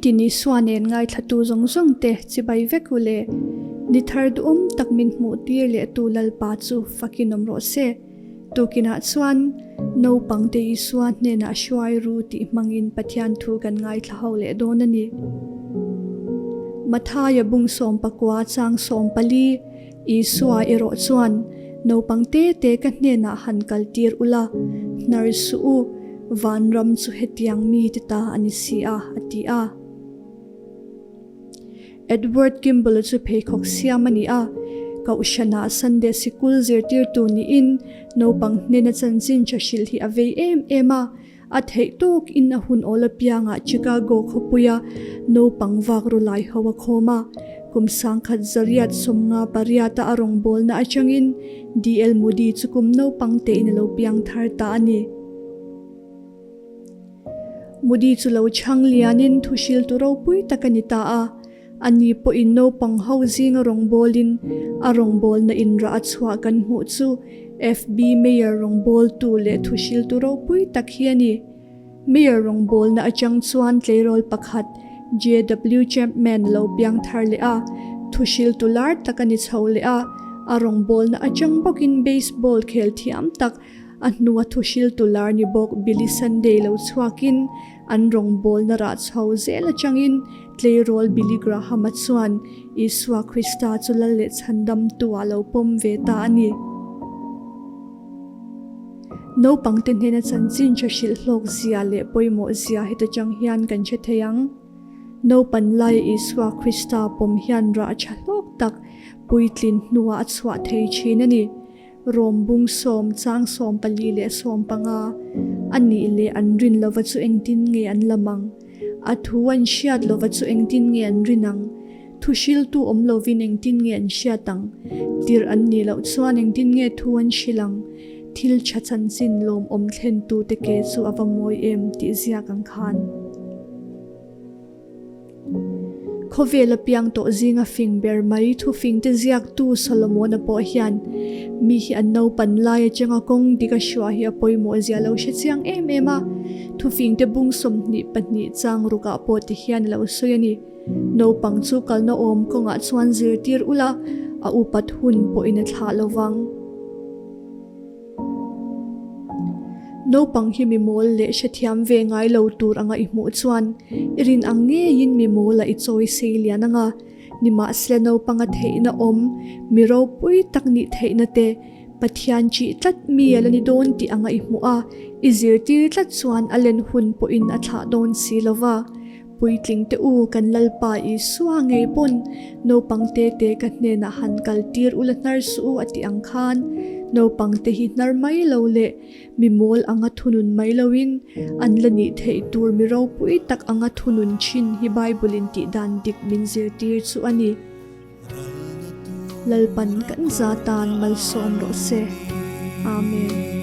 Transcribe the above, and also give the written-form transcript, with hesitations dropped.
Nitin Isua nen ngaithlatu zawng zawng te chibai vek u le. Ni thar duhawm tak min hmuh tir leh tu Lalpa chu fakin awm rawh se. Tukinah chuan naupangte Isua hnenah hruai ru tih hmangin Pathian thu kan ngaithla ho leh dawn a ni. Mathaia bung 19 chang 14 Isua erawh chuan naupang te te ka hnenah han kal tir ula, hnar suh u, vanram chu hetiang mite ta a ni si a, a ti a. Edward Kimball-a chu pheikhawk siam a ni a, Kohhranah Sunday sikul zirtirtu niin naupang hnena chanchin tha hrilh hi a vei em em a. A theih tawk in a hun awl apiangah Chicago khawpuia naupang vak ru lai ho a khawm a. Kum 1958 a a rawngbawlna atangin DL Moody chu kum naupang tein a lo piang thar ta a ni. Moody chu lo chhang lianin thuhriltu ropui tak a ni ta a. Ani pawhin naupang ho zinga rawngbawlin a rawngbawlna inrah a chhuah kan hmuh chu FB Mayor rawngbawltu leh thuhriltu ropui tak hi a ni. Mayor rawngbawlna atang chuan tleirawl pakhat JW Chapman lo piang thar leh a, thuhriltu lar tak a ni chho leh a, a rawngbawlna atang bawkin baseball khel thiam tak A hnua thuhriltu lar ni bawk Billy Sunday lo chhuakin an rawngbawlna rah chho zel atangin tleirawl Billy Graham-a chuan Isua Krista chu lal leh chhandamtu ah lo pawm ve ta a ni. Naupangte hnena chanchin tha hrilh hlawk zia leh pawimawh zia heta chang hian kan hre thei ang. Naupan laia Isua Krista pawm hian rah tha hlawk tak puitlin hnuah a chhuah thei thin a ni. Rawm bung sawm, chang 14 leh 15, A nih leh an rin lova chu engtin nge an lam ang? A thu an hriat lova chu engtin nge an rin ang? Thu hriltu awm lovin engtin nge an hriat ang? Tirh an nih loh chuan engtin nge thu an hrilh ang? Thil tha chanchin lawmawm thlentute ke chu a va mawi em tih ziak ang khan. Khawvel a piang tawh zinga fing ber mai thufingte ziaktu Solomona pawh hian mi hi an naupan lai atanga kawng dik a hruah hi a pawimawh zia lo hre chiang em em a, thufingte bung 22 chang rukah pawh ti hian a lo sawi a ni. Naupang chu kalna awm kawngah chuan zirtir ula, a upat hun pawhin a thlah lo vang. Naupang hi mi mawl leh hrethiam ve ngai lo tur anga i hmuh chuan i rin ang ngeiin mi mawla i chawi sei lian anga, nimahsela naupanga theihna awm, mi ropui tak nih theihna te, Pathian chih tlat mi a la ni dawn tih anga i hmuh a, i zirtir tlat chuan a len hun pawhin a thlah dawn si lova. Puitling te u, kan Lalpa Isua ngei pawn naupang te te ka hnenah han kal tir ula hnar suh u a tih ang khan naupang te hi hnar mai lo leh mi mawl anga thunun mai loin an la nih theih tur mi ropui tak anga thunun thin hi Bible in tih dan dik min zirtir chu a ni. Lalpan kan za tan malsawm rawh se. Amen.